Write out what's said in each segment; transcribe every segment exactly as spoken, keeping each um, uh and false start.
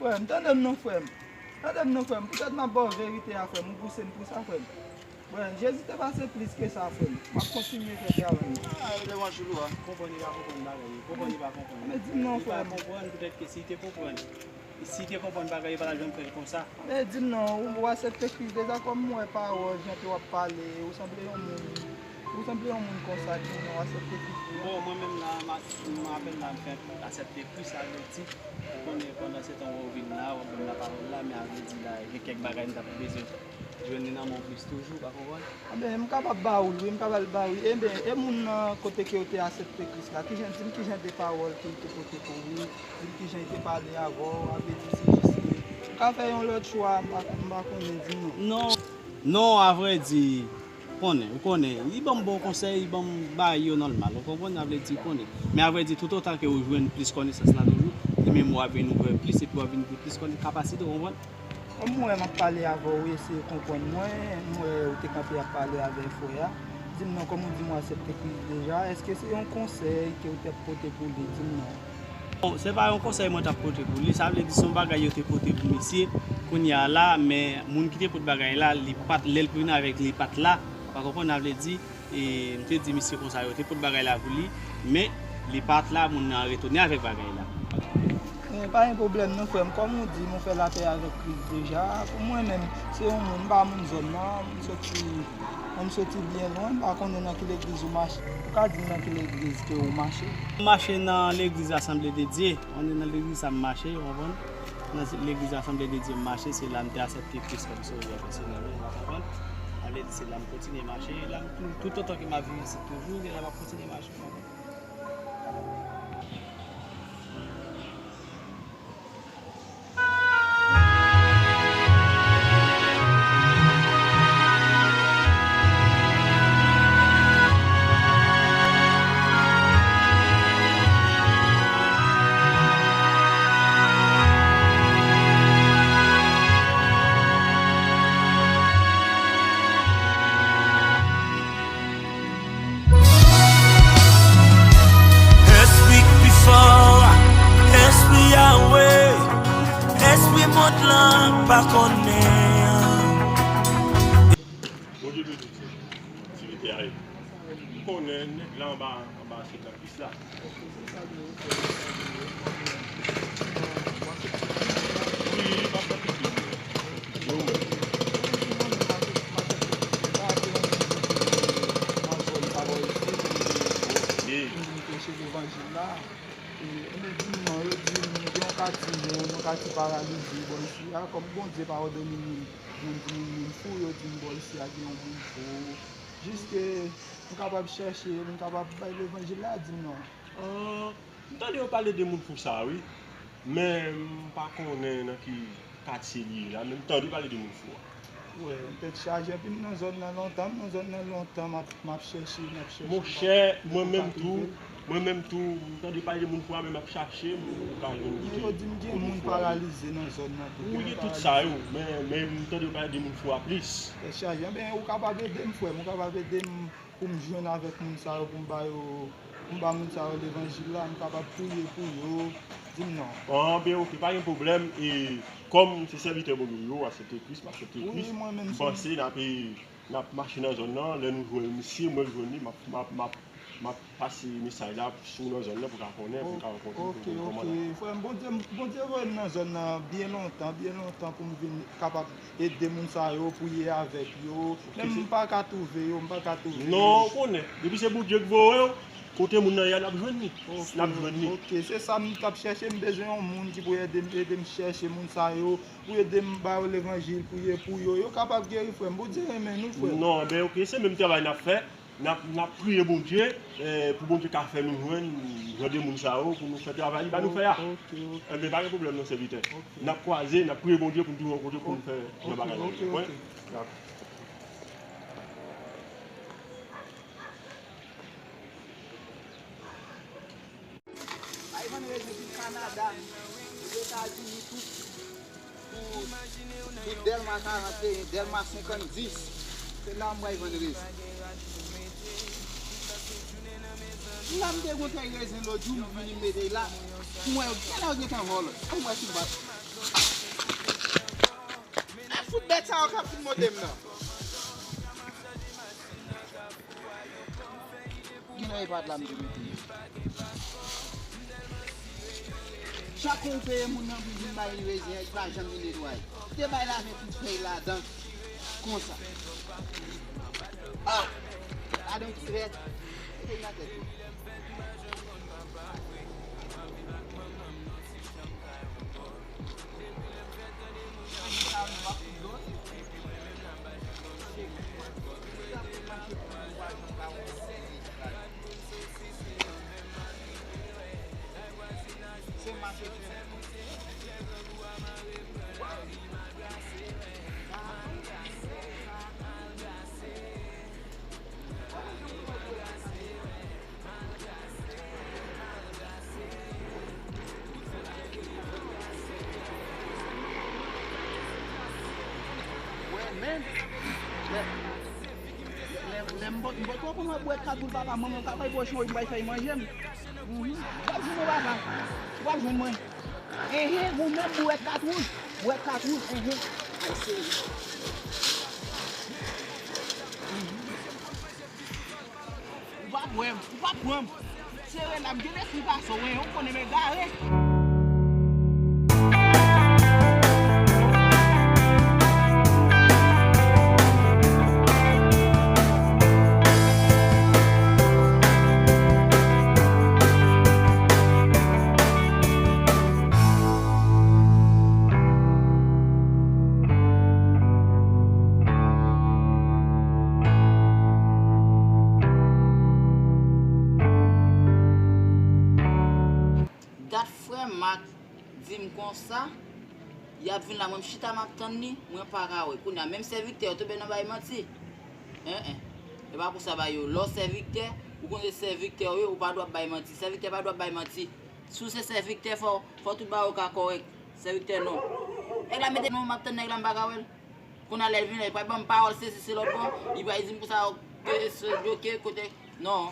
Frè m, tande m non, frè m. Tande m non, frè m. Poutèt m ap ba w verite a, frè m, ou pouse m pou sa, frè m. Bon, Jezi te pase plis ke sa, frè m. M ap kontinye fè travay mwen. Ah, e devan joul ou a. Konprann, li pa konprann bagay yo. Konprann, li pa konprann. Men di m non, frè m. Li pa konprann, poutèt ke si li te konprann, si li te konprann bagay yo, pa t ap janm fè l konsa. Men di m non, ou, ou aksepte Kris deja, kòm m wè pawòl, jan ke w ap pale, ou sanble yon moun, ou sanble yon moun konsa, di m non, ou aksepte Kris deja. Bon, mwen menm la, m a, m apèn la, m fèk aksepte Kris, sa vle di, ou konnen pandan se tan w vin la, w ap ban m lapawòl la, men a vle di la, gen kèk bagay m t ap bezwen jwenn li nan men w plis toujou, pa konprann? Enben, m kapab ba ou l, wi, m kapab ba ou l. Enben, e moun nan kote ke w te aksepte Kris la, kijan, di m kijan de pawòl ke l te pote pou ou, di m kijan l te pale avè w, a vle di se jis ke m ka fè yon lòt chwa, m pa, m pa konnen, di m non. Non. Non, a vrè di, konnen, ou konnen, li ban m bon konsèy, li ban m bagay yo nòmal, ou konprann, a vle di, konnen. Men a vrè di, toutotan ke ou jwenn plis konesans la toujou, li menm w ap vin ouvè plis, epi w ap vin gen plis konnen, kapasite, ou konprann? Kòm m wè m ap pale avè w, ou eseye konprann mwen, m wè ou te kanpe ap pale avè frè a. Di m non, kòm ou di m ou aksepte Kris deja, èske se yon konsèy ke ou t ap pote pou li? Di m non. Bon, se pa yon konsèy mwen t ap pote pou li, sa vle di se yon bagay yo te pote pou misye, kounye a la, men moun ki te pote bagay la, li pa t, lè l vini avèk li pa t la, pa konprann, sa vle di, E m te di misye konsa, yo te pot bagay la pou li, men li pa t la, moun nan retounen avèk bagay la. Eh, pa gen pwoblèm non, frè m. Kòm ou di m, ou fè lapè avèk Kris deja. Pou mwen menm, se yon moun, m pa moun zòn nan, m soti, mwen m soti byen lwen, m pa konnen nan ki legliz ou mache. Ou ka di m nan ki legliz ke ou mache? M mache nan legliz Asanble de Dye. Mwen nan legliz sa m mache, ou konprann? Nan legliz Asanble de Dye m mache, se la m te aksepte Kris kòm Sovè pèsonèl mwen, ou konprann? Sa vle di se la m kontinye mache, la m tou, toutotan ke m ap viv isit toujou, se la m ap kontinye mache, ou konprann? Espri k pi fò a, Espri Yawe, Espri mond lan pa konnen an. Bondye beni w, ti, ti Vite a ye. M konnen nèg la anba, anba chèn nan plis la. Wi, m ap pran plis. Yo menm. Ok. Moun preche levanjil la. E, enben, di m non, yo di m, gen yon katye moun, yon katye paralize bò isi a, kòm Bondye pa òdone moun, moun di moun, moun fou, yo di m bò isi a gen yon moun fou. Jiske m kapab chèche, m kapab bay levanjil la, di m non. Ah, m tande yo pale de moun fou sa a, wi. Men m pa konnen nan ki katye li ye la, men m tande pale de moun fou a. Wè, tèt chaje, epi m nan zòn nan lontan, m nan zòn nan lontan, m ap, m ap chèche, m ap chèche, m ap, Monchè, mwen menm tou, mwen menm tou, m tande pale de moun fou a, men m ap chache, m pa jwenn kote yo di m gen moun paralize nan zòn nan tou. Wi, gen tout sa yo, men, men m tande pale de moun fou a plis. Tèt chaje, enben, ou kapab ede m, frè m, ou kapab ede m pou m jwenn avèk moun sa yo, pou m ba yo, pou m ba moun sa yo levanjil la, m kapab priye pou yo, di m non. An, ben, oke, pa gen pwoblèm. E kòm se sèvitè Bondye yo, aksepte Kris, m aksepte Kris. Wi, mwen menm, m panse n ap, n ap mache nan zòn nan, lè nou jwenn misye, mwen jwenn li, m ap, m ap, m ap, m ap pase mesaj la sou nan zòn nan pou ka konnen, pou ka rankontre, pou konnen kòman l ap. Oke, oke. Frè m, Bondye, Bondye voye m nan zòn nan byen lontan, byen lontan pou m vin kapab ede moun sa yo, priye avèk yo. Menm m pa ka twouve yo, m pa ka twouve yo. Non, ou konnen. Depi se Bondye k voye w, kote moun nan ye a, n ap jwenn li. N ap jwenn li. Oke, se sa m t ap chèche. M bezwen yon moun ki pou ede m, ede m chèche moun sa yo, pou ede m ba yo levanjil, priye pou yo. Yo kapab geri, frè m. Bondye renmen nou, frè m. Non, ben, oke, se menm travay n ap fè. N ap, n ap priye Bondye, eh, pou Bondye ka fè nou jwenn jan de moun sa yo, pou nou fè travay li ba nou fè a. Oke, oke. Enben, pa gen pwoblèm non, sèvitè. Oke. N ap kwaze, n ap priye Bondye pou n toujou rankontre, pou n fè jan bagay la ye. Oke, oke. Ay, vann redi depi Kanada, Etazini, tout. Pou, pou Dèlma karant e en, Dèlma senkann dis, se la m pral vann redi. La m te gon fèy rezen lòt jou, m vini m mete l la. M wè yo genlè yo gentan vòlò. Ou wè si m pa. Fout bèt sa yo k ap vin monte m nan. Genlè e pa t la m te mete yo. Chak ou peye moun nan pou vin bay li rezen, li pa janm vin netwaye. Te bay lajan tout fèy ladan. Konsa. Ah! Gade yon ti trèt. Mete l nan tèt li. Wè, men, lè, lè, lè m pot, m pot twò konn wè bwèt kat boul papa, manman m ka bay pòch mwen, m bay fèy manje m. Mhm. W ap jwenn mwen, papa. W ap jwenn mwen. Enhen, ou menm bwèt kat wouj. Bwèt kat wouj, enhen. Ay, seri. Mhm. Ou pa pran m, ou pa pran m. Sere la, m gen lespri pase w, wi, ou konnen m egare. Dat frè Mak di m konsa, y ap vin la, mwen m chita m ap tann li, mwen pa ka wè. Kounye a, menm sèviktè yo tonbe nan bay manti. En, en. E pa pou sa ba yo. Lè w sèviktè, ou konnen sèviktè w ye, ou pa dwe ap bay manti. Sèviktè pa dwe ap bay manti. Si w se sèviktè, fò, fò tout bagay ou ka kòrèk. Sèviktè non. Nèg la mete non, m ap tann nèg la, m pa ka wè l. Kounye a lè l vin la, li pral ban m pawòl, sesi, se lòt bò. Li pral di m konsa, ke se bloke, kote. Non.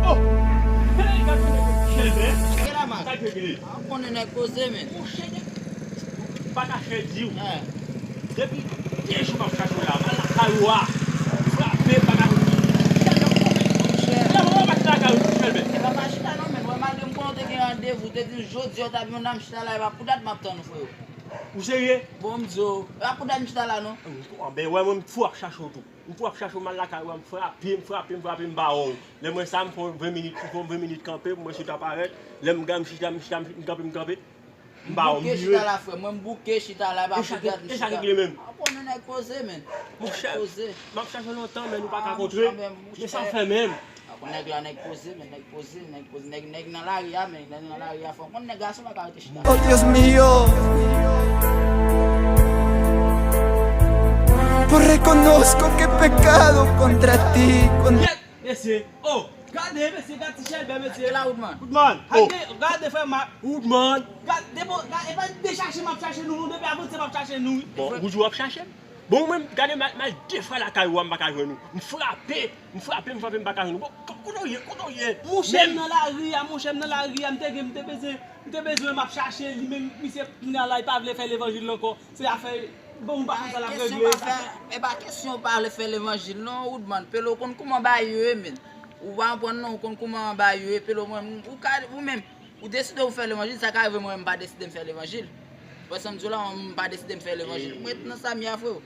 Oh! Hey, gade nèg Chèlbè. Gade la, man. Sa k regle? A, konnen nèg poze, men. Monchè, nèg pa ka fè di w. Depi de jou m ap chache w la, m al lakay ou a. Frape, m pa ka jwenn ou. Chèlbè, ou konn, monchè. Lè mwen pa t lakay ou, Chèlbè. E pa pa chita non, men. Wè, malgre m konnen w te gen randevou, w te di m jodi a w t ap vin la, m chita la, e pa pou dat m ap tann ou, freo. Ou serye? Bon, m di w, e pa pou dat m chita la, non. Anben, wè, mwen, m fou ap chache w tou. M fou ap chache w, m al lakay ou a, m frape, m frape, m frape, m pa wè w. Lè m wè sa, m fè yon ven minit, m fè yon ven minit kanpe, pou mwen sot aparèt. Lè m gen, m chita, m chita, m kanpe, m kanpe. M pa wè w, m vire. M bouke chita la, frè. Mwen, m bouke chita la, e pa pou dat m chita. E sa k regle menm? Ou konnen nèg poze, men. Monchè, m ap chache w lontan, men nou pa ka kontre. Men sa w fè menm? A, bon, nèg la, nèg poze, men nèg poze, nèg poze, nèg, nèg nan lari a, men nèg nan lari a fò. Konn nèg gason pa ka rete chita. Oh, Dios mío, pues reconozco que he pecado contra ti, contra... Yèt, mesye, oh, gade, mesye, gade ti Chèlbè, mesye. Gade la, Woodman. Woodman, oh. Gade, gade, frè Mak. Woodman. Gade, depo, gade, e pa de chache m ap chache nou, non, depi avanse m ap chache nou, wi. Bon, ou di w ap chache m? Bon, ou menm, gade, m al, m al de fwa lakay ou a, m pa ka jwenn ou. M frape, m frape, m frape, m pa ka jwenn ou. Bon, ko-, kote w ye, kote w ye? Monchè, m nan lari a, monchè, m nan lari a, m te gen, m te bezwen, m te bezwen, m ap chache li, men misye, kounye a la, li pa vle fè levanjil ankò. Se afè, bon, m pa konn sa l ap regle. E pa kesyon pa vle fè levanjil, non, Woodman. Pele, ou konn kouman bagay yo ye, men. Ou pa konprann, non, ou konn kouman bagay yo ye, Pele, mwen, ou ka, ou menm, ou deside ou fè levanjil, sa ka rive mwen, m pa deside m fè levanjil. Ou wè sa m di w la, mwen, m pa deside m fè levanjil. Mwen ret nan sa m ye a, freo.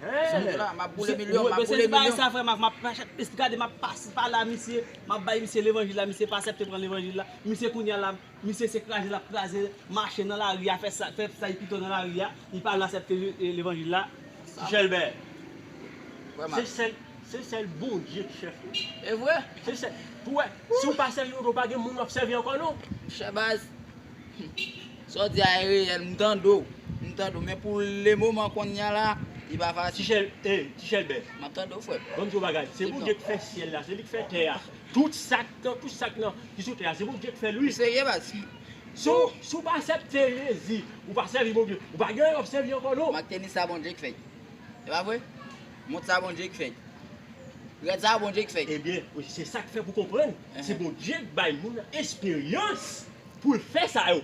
Sa m di w la, m ap boule milyon, m ap boule milyon. Sa, frè, m ap, m ap, gade, m ap pase pa la, misye, m ap bay misye levanjil la, misye pa aksepte pran levanjil la. Misye kounye a la, misye se kraze l ap kraze, mache nan lari a, fè sa, fè sa l pito nan lari a, li pa vle aksepte, e, levanjil la. Ti Chèlbè. Se sèl, se sèl Bondye ki chèf nou. E vre? Se sèl. Pou wè, si w pa sèvi, ou pa gen moun w ap sèvi ankò, non. Chè baz. Sa w di a e reyèl, m tande w. M tande w. Men pou lemoman kounye a la, li pa fasil. Ti Chèl, e, Ti Chèlbè. M ap tande w, frè. Ban m di w yon bagay. Se Bondye ki fè syèl la, se li ki fè tè a. Tout sa k nan, tout sa k nan, ki sou tè a, se Bondye k fè l, wi. Ou serye, baz? Si w, si w pa aksepte Jezi, ou pa sèvi Bondye, ou pa gen anyen w ap sèvi ankò non. Mak tenis sa Bondye k fèt. E pa vre? Mont sa Bondye k fèt. Rèd sa Bondye k fèt. Ebyen, se sa k fè pou konprann, se Bondye k bay moun nan esperyans pou l fè sa yo.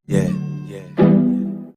Yeah, yeah.